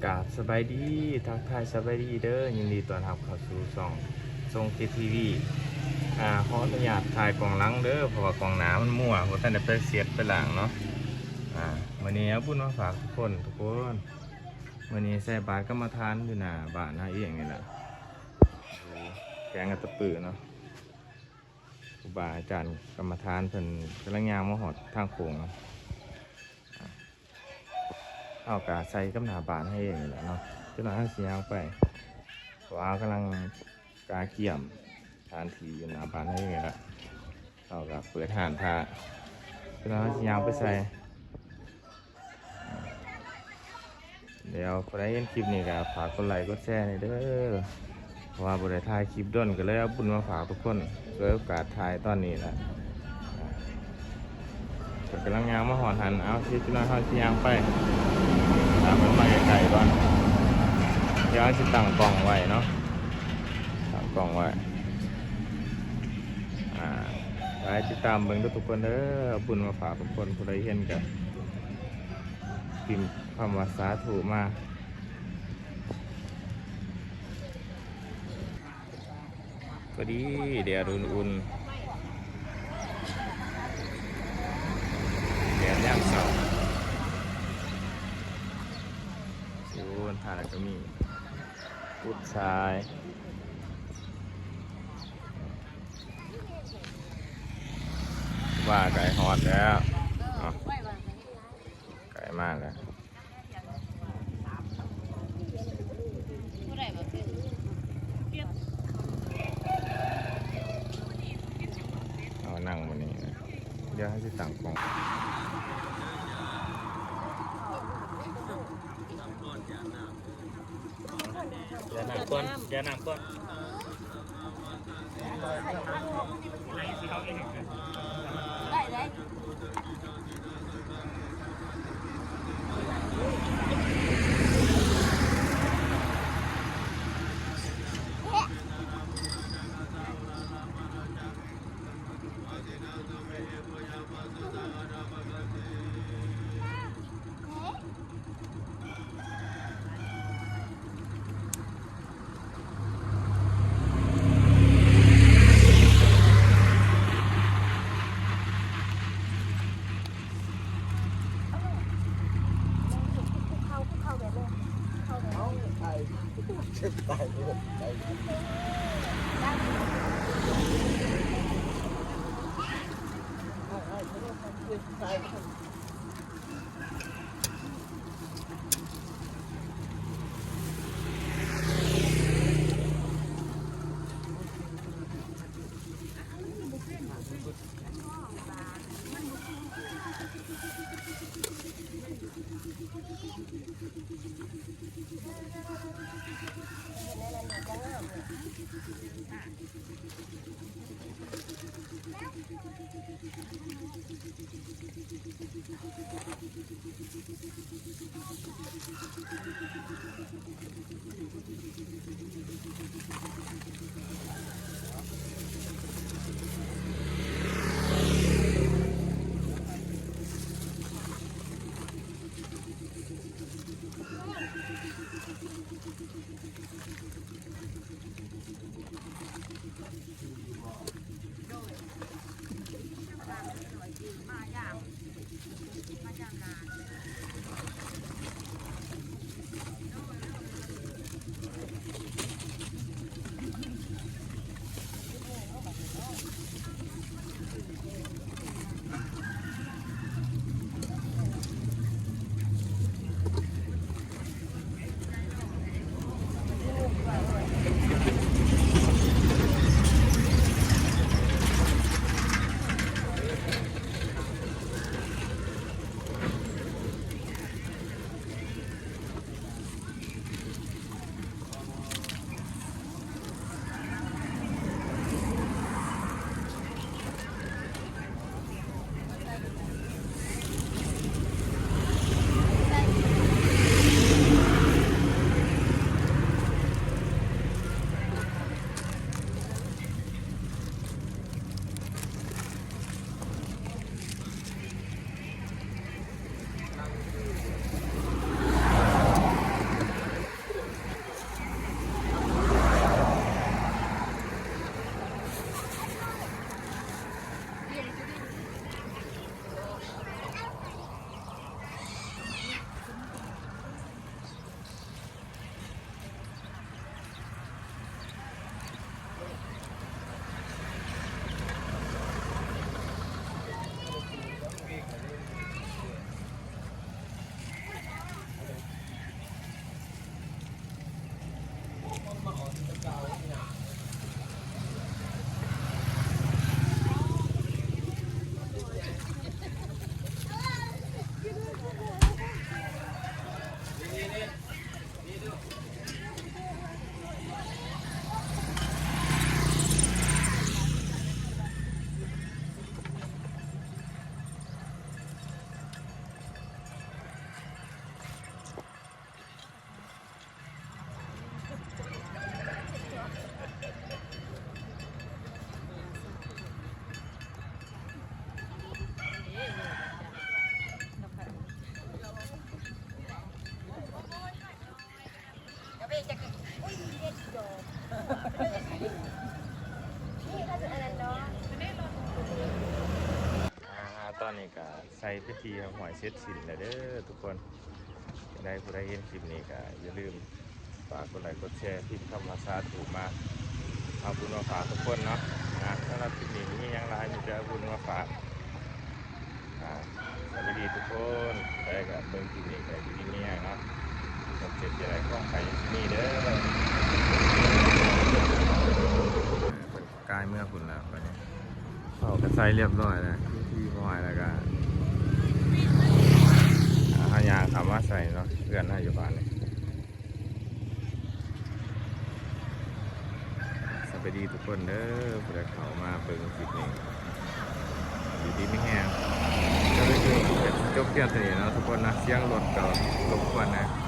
ກາບສະບາຍດີ ທັກທາຍສະບາຍດີເດີ ຍິນດີຕ້ອນຮັບເຂົ້າສູ່ຊ່ອງຊົງເຈທີວີ. ອາ ຂໍອະນຸຍາດຖ່າຍກ້ອງຫຼັງເດີ ເພາະວ່າກ້ອງໜ້າມັນມົວ ບໍ່ທັນໄດ້ໄປເຊັດໄປລ້າງເນາະ. ອາ ມື້ນີ້ເອົາບຸນມາຝາກທຸກຄົນ ທຸກຄົນ. ມື້ນີ້ໃສ່ບາດກຳມະຖານຢູ່ໜ້າບ້ານເຮົາເອງນີ້ແຫຼະ ຢູ່ແຂວງອັດຕະປືເນາະ. ຄູບາອາຈານກຳມະຖານເພິ່ນກຳລັງຍ່າງມາຮອດທາງໂຄ້ງເນາະ. ເຮົາກະໃສ່ກັບໜ້າບ້ານເຮົາເອງນີ້ແຫຼະເນາະ. ຈັກໜ້ອຍເຮົາຊິຍ່າງໄປ ເພາະວ່າເຮົາກຳລັງກະກຽມສະຖານທີ່ຢູ່ໜ້າບ້ານເຮົາເອງນີ້ແຫຼະ. ເຮົາກະເປີດຮ້ານຖ້າ ຈັກໜ້ອຍເຮົາຊິຍ່າງໄປໃສ່. ດຽວຜູ້ໃດເຫັນຄລິບນີ້ກໍຝາກກົດໄລກົດແຊແດ່ເດີ ເພາະວ່າບໍ່ໄດ້ຖ່າຍຄລິບດົນ ກໍເລີຍເອົາບຸນມາຝາກທຸກຄົນ ສວຍໂອກາດຖ່າຍຕອນນີ້ລະ. ເພິ່ນກຳລັງຍ່າງມາຮອດຫັ້ນ ເອົາ ຊິ ຈັກໜ້ອຍເຮົາຊິຍ່າງໄປ ຕາມເພິ່ນມາໃກ້ໆກ່ອນ. ດຽວເຮົາຊິຕັ້ງກ້ອງໄວ້ເນາະ ຕັ້ງກ້ອງໄວ້. ອາ ໄປຕິດຕາມເບິ່ງເດີທຸກຄົນເດີ ເອົາບຸນມາຝາກທຸກຄົນ ຜູ້ໃດເຫັນກໍພິມຄຳວ່າສາທຸມາ. ພໍດີແດດອຸ່ນໆ ແດດຍາມເຊົ້າ ຢູ່ທາງນັ້ນກໍມີ ປຸດຊາຍ ວ່າໃກ້ຮອດແລ້ວເນາະ ໃກ້ມາແລ້ວ. ເອົານັ່ງມື້ນີ້ນະ ດຽວເຮົາຊິຕັ້ງກ້ອງ. ຢ່ານ້ຳກ່ອນ ຢ່ານ້ຳກ່ອນ. ໄດ້ ໄດ້. ອ່າ ຕອນນີ້ກະໃສ່ເປັນທີ່ຮຽບຮ້ອຍເສັດສິ້ນແລ້ວເດີທຸກຄົນ. ຈັ່ງໃດຜູ້ໃດເຫັນຄລິບນີ້ກະຢ່າລືມຝາກກົດໄລກົດແຊ ພິມຄຳວ່າສາທຸມາ ເອົາບຸນມາຝາກທຸກຄົນເນາະ. ອ່າ ສຳລັບຄລິບນີ້ບໍ່ມີຫຍັງຫຼາຍ ມີແຕ່ເອົາບຸນມາຝາກ. ອ່າ ສະບາຍດີທຸກຄົນ ໃຜກະເບິ່ງຄລິບນີ້ກະຢູ່ດີມີແຮງເນາະ. ຄວາມເຈັບຢ່າໄດ້ ຄວາມໄຂ້ຢ່າຊິມີເດີ. ເພິ່ນກາຍເມືອພຸ້ນແລ້ວບັດນີ້ ເຂົ້າກະໃສ່ຮຽບຮ້ອຍແລ້ວ ທີ່ຮຽບຮ້ອຍແລ້ວກະ ອ່າ ເຮົາຍ່າງເຂົ້າມາໃສ່ເນາະ ເພື່ອນເຮົາຢູ່ບ້ານນີ້. ສະບາຍດີທຸກຄົນເດີ ຜູ້ໃດເຂົ້າມາເບິ່ງຄລິບນີ້ ຢູ່ດີມີແຮງ. ກໍຄືຈະຈົບພຽງເທົ່ານີ້ເນາະທຸກຄົນນະ ສຽງລົດກໍລົບກວນນະ.